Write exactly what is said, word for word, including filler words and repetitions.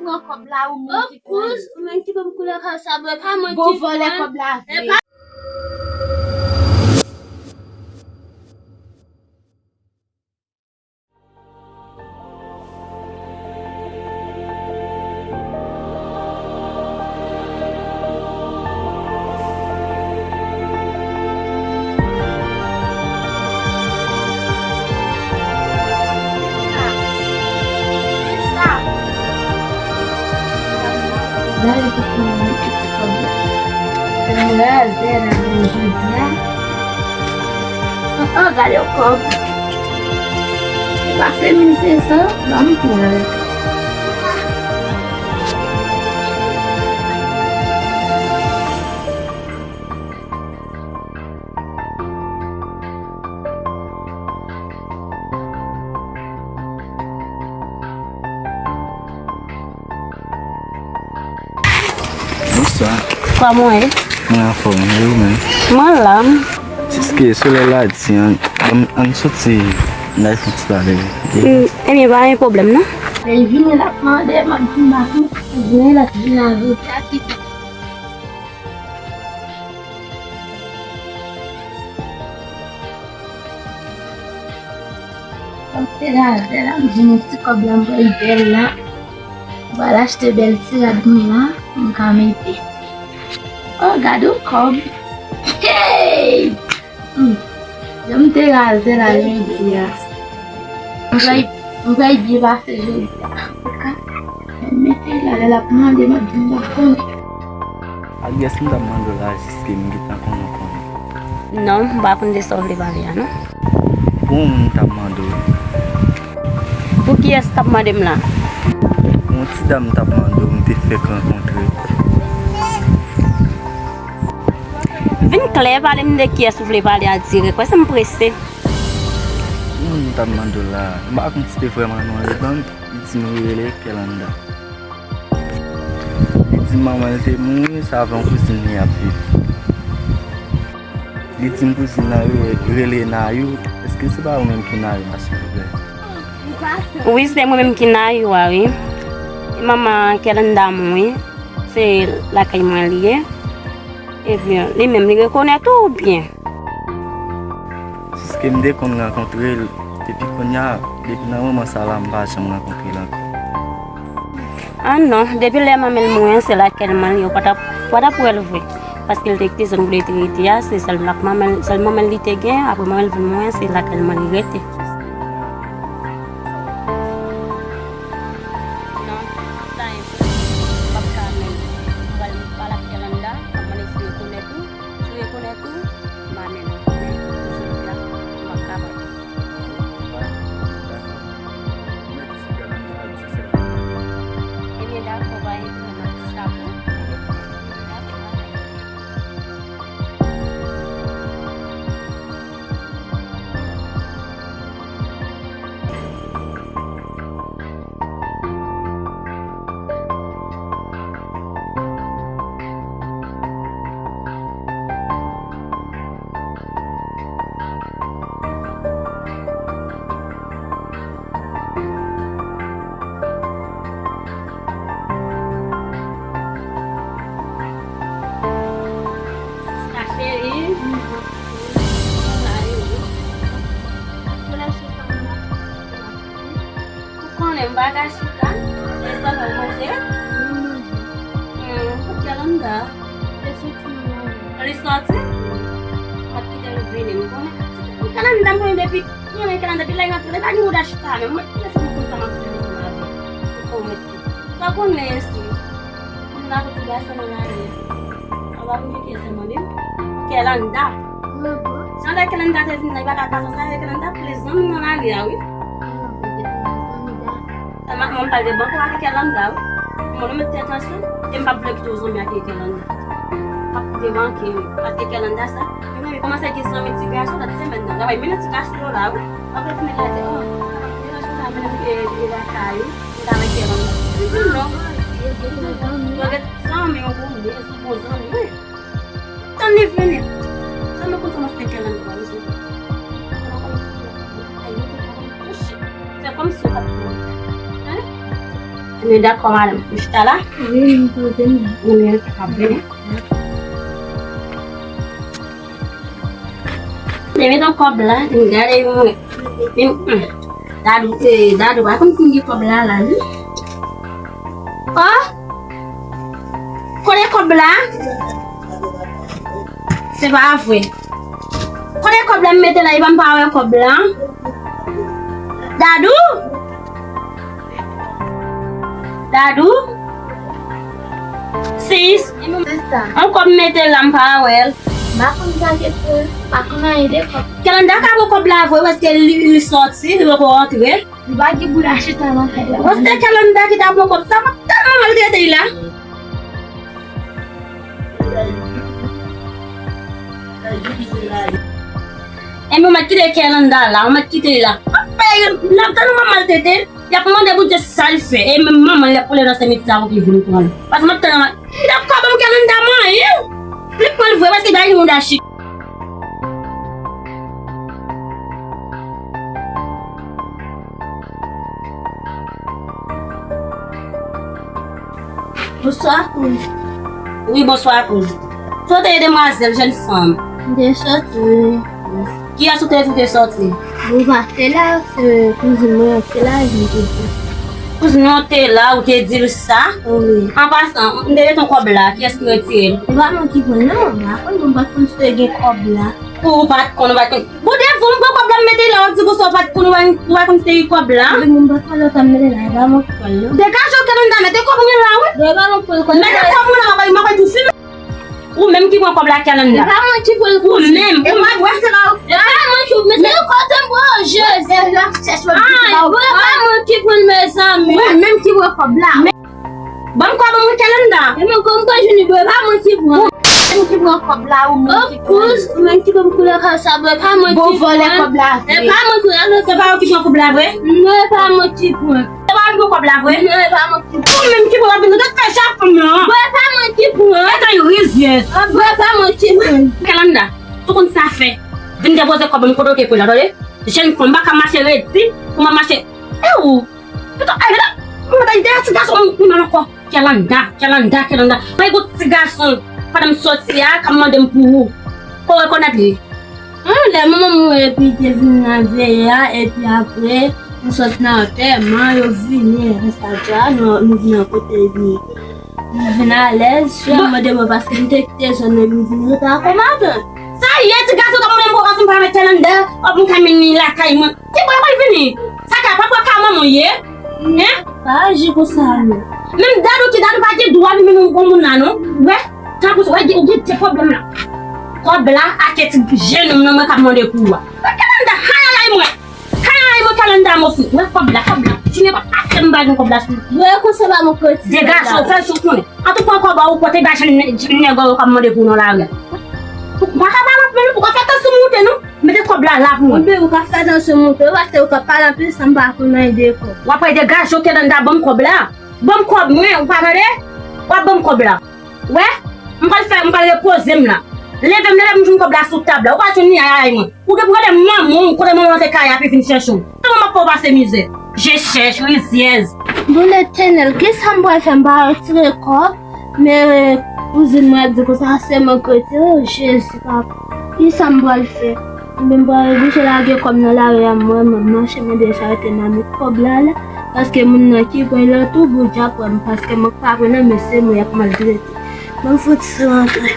Pran kòb la ou menm ki pran. Ou menm ki ban m koulè kòb sa, bro, pa mwen ki pran. Bon, vòlè kòb la vre. Gade kòb la. Gade kòb la. Fè m razè la jodi a. An, an, gade yon kòb. Pase mil de san, ban m pran. Bonswa. Kòman w ye? Mwen anfòm, e ou menm? Mwen la. Siske solèy la di an, an, ann soti, n al fè yon ti pale. Mm, ebyen, pa gen pwoblèm, non. Lè l vini, l ap mande, m ap di m pa konn. Vini, l ap vin avè sa ki Kòm se razè la, m jwenn yon ti kòb la, m pral bèl la. M pral achte bèl ti rad mwen la, pou m ka mete. Oh, gade yon kòb. Hey! Hmm. Jan m te razè la jodi a. M pral, m pral byen pase jodi a. Antouka, mete la, lè l ap mande, m ap di m pa konnen. Alyès m t ap mande w la, jiske m gentan konnen w konnen. Non, m pa konn de sa w vle pale a, non. Pou yon moun m t ap mande w. Pou kiyès w t ap mande m la? Pou yon ti dam m t ap mande w, m te fèk rankontre. Vin klè, pale m de kiyès ou vle pale a dirèk. Wè se m prese. Yon moun m t ap mande w la, m pa konn si te vrèman non li ban m, li di m li rele Kèlanda. Li di manman l te mouri, se avè yon kouzin li ap viv. Li di m kouzin nan re-, rele Nayou. Èske se pa ou menm ki Nayou a, silvouplè? Wi, se mwen menm ki Nayou a, wi. Manman Kèlanda mouri. Se lakay mwen li ye. Ebyen, li menm li rekonèt ou oubyen? Jiske m te konn rankontre l, epi kounye a, depi nan moman sa la, m pa janm rankontre l ankò. Ah non, depi lè manman l mouri an, se lakay mwen li ye, ou pa t ap, ou pa t ap wè l vre. Paske l te kite zòn kote l te rete a, se sèl ak manman l, sèl manman l li te gen, apre manman l vin mouri an, se lakay mwen li rete. Non, sa enposib. M p ap ka menm. M pral pale ak Kèlanda, m ap mande si l rekonèt ou. Si w rekonèt ou, m a mennen w. Men, pou jodi a, m p ap ka bay. Ebyen, dakò, pa gen pwoblèm, m ap di sa pou ou. Dakò, pa gen. Sista cheri, kòman w ye? Ou konnen m pa ka chita. E sa fè w manje? Hmm, kote Kèlanda? Li soti? M ap kite l vini, m konnen. Kèlanda, m konnen depi, m konnen Kèlanda, depi lè l rantre, li pa gen mouda chita menm. Mwen, kiyès mwen konn sa m ap fè ansanm avè l? Ou konnen. Sa w konnen, sis. Moun la pou ti gason nan lari. An pa konpike sèlman li. Kèlanda. Jan lè Kèlanda te vin nan, li pa ka kache sa, Kèlanda plis zanmi nan lari a, wi. Sèlman mwen pral debanke w avè Kèlanda, wi. Mwen, nou met tèt ansanm, e m p ap vle kite w zanmi ak Kèlanda. M ap debanke, wi. Paske Kèlanda sa, li menm, li kòmanse gen zanmi ti gason, lòt semèn nan. Travay mennen ti gason yo la, wi. Apre, fini la, di, oh, sa pa deranje w, sa mennen m, e, e, lakay ou. Ou ta wè Kèlanda. Li di non. Yo gen zanmi, ou konnen, se bon zanmi, wi. Tann li vini. Sa mwen konn sa m ap fè Kèlanda, wi, se. Fè kòmsi w pa t konnen. Tande? Mwen dakò, madanm. Ou chita la? Wi, m poze m la. Mwen kapab vini. Mwen met yon kòb la, m gade yon. Dadou, eh, Dadou, pa konn si m gen kòb la, la, wi. Oh! Kote kòb la? Se pa vre. Kote kòb la m mete la, epa m pa wè kòb la? Dadou? Dadou? Sis? Sista. Yon kòb m mete la, m pa wè l. M pa konn sa k ete, m pa konn anyen de kòb. Kèlanda ka pran kòb la vre, paske li, li sòti, li poko rantre. Li pa gen pou l achte nan kay la. Paske Kèlanda ki ta pran kòb sa, m ap tèlman maltrete l la. E mwen mèt kite Kèlanda la, mwen mèt kite l la. Apre, n ap tann mwen maltrete l, y ap mande Bondye sa l fè. E menm manman l ap koule nan semètye a pou ki vin pran l. Paske mwen tann mwen, li t ap ka ban m Kèlanda mwen, wi. Li pran l vre, paske li pa gen moun achte. Bonswa, kouz. Wi, bonswa, kouz. Kote demwazèl, jèn fanm? M te soti, wi. Kiyès ou te di w te soti? Bon, pa te la, se kouzin mwen te la, li te di. Kouzin ou te la, ou te di l sa? Wi. An pasan, m te mete yon kòb la, kiyès ki retire l? Se pa mwen ki pran l, non, m pa konn, mwen pa konn si te gen kòb la. Ou pa t konn, ou pa t konn. Bon, devan m pran kòb la, m mete la, w ap di konsa w pa t konn, ou pa, ou pa konn se ki kòb la. Depi m pa t konn lòt, m mete la, e pa mwen k pran l, non. Degaje w, Kèlanda, mete kòb mwen la, wi. Non, e pa mwen k pran l, mete kòb mwen la, m ap bay, m ap bay tou fim. Ou menm ki pran kòb la, Kèlanda. E pa mwen ki pran l, ou menm. E mwen, wè, se la, e pa mwen ki, men se yon kote m pran, Jezi. Ah, bon, e pa mwen ki pran l, mezanmi. Ou menm ki pran kòb la. Ban m kòb mwen, Kèlanda. E mwen, kòm kwa jwenn li, bro, e pa mwen ki pran. Ou menm ki pran kòb la, ou menm ki pran. Kouz, ou menm ki ban m koulè kòb sa, bro, e pa mwen ki pran. Bon, vòlè kòb la, vre. E pa mwen ki pran, se pa ou ki pran kòb la, vre? Non, e pa mwen ki pran. Se pa ou ki pran kòb la, vre? Non, e pa mwen ki pran. Ou menm ki pran, w ap vin gad fè chak fanm lan. Bro, e pa mwen ki pran. E tan rizyèz. Ah, bro, e pa mwen ki pran. Kèlanda, si w konn sa fè, vin depoze kòb mwen kote w te pran la, tande? Jèn fanm, m pa ka mache redi, pou m ap mache. E ou? Pito, ay, gade, mwen ta ide a ti gason, mwen, mwen ankò. Kèlanda, Kèlanda, Kèlanda. Mwen, yon ti gason, pandan m soti a, k ap mande m pou ou. Ko rekonèt li? Ah, lè manman mwen epi te vin nan veye a, epi apre, nou sot nan antèman, yo vini, rès a dja, nou, nou vin an kote li. M vin alèz, sè m mande mwen paske m te kite zòn nan, m vin rete ak yon matant. Sa ye, ti gason k ap mande m pou w paske m pa met Kèlanda, w ap m ka mennen lakay mwen. Ki bò w pral vini? Sa ka pa pran ka manman w ye? Hein? Pa aji konsa non. Menm Dadou ki Dadou pa gen dwa vin mennen yon gwo moun la non. Wè, tankou sa, wè, ou gen de pwoblèm la. Kòb la, ak ti jennonm nan mwen k ap mande pou ou a. Wè, Kèlanda, ayayay mwen. Kay mwen Kèlanda mwen sou. Wè kòb la, kòb la. Jimmy pa pase m pa gen kòb la sou. Wè konsa pa mwen k retire. Degaje w, fè jou konnen. An tou pran kòb ou pote ba jèn nèg yo k ap mande pou w nan lari a. Ou pa ka pale anpil, ou ka fè tansyon moute non. Mete kòb la la pou mwen. Ou ka fè tansyon moute, ou pa fè ou ka pale anpil san m pa konn anyen de kòb. W ap degaje w Kèlanda ban m kòb la. Ban m kòb mwen, ou pa tande? W ap ban m kòb la. Wè, m pral fè, m pral repoze m la. Leve m, leve m jwenn kòb la sou tab la. Ou pa jwenn li, ayayay mwen. Ou gen pou rele manman w, kote manman w te kay api vin chèche w. Kòman m ap fè w pase mizè? Je chèch, rizyèz. Bon Letènèl, kisa m pral fè? M pa retire kòb, men kouzin mwen ap di konsa se mwen k retire, Jezi papa. Kisa m pral fè? Ebyen m pral oblije lage kòb nan lari a, mwen menm mache mande charite nan men kòb la la, paske moun nan ki pran l tou, bon dja pran m, paske mwen k pa pran nan men se mwen y ap maltrete. Ban m fouti rantre.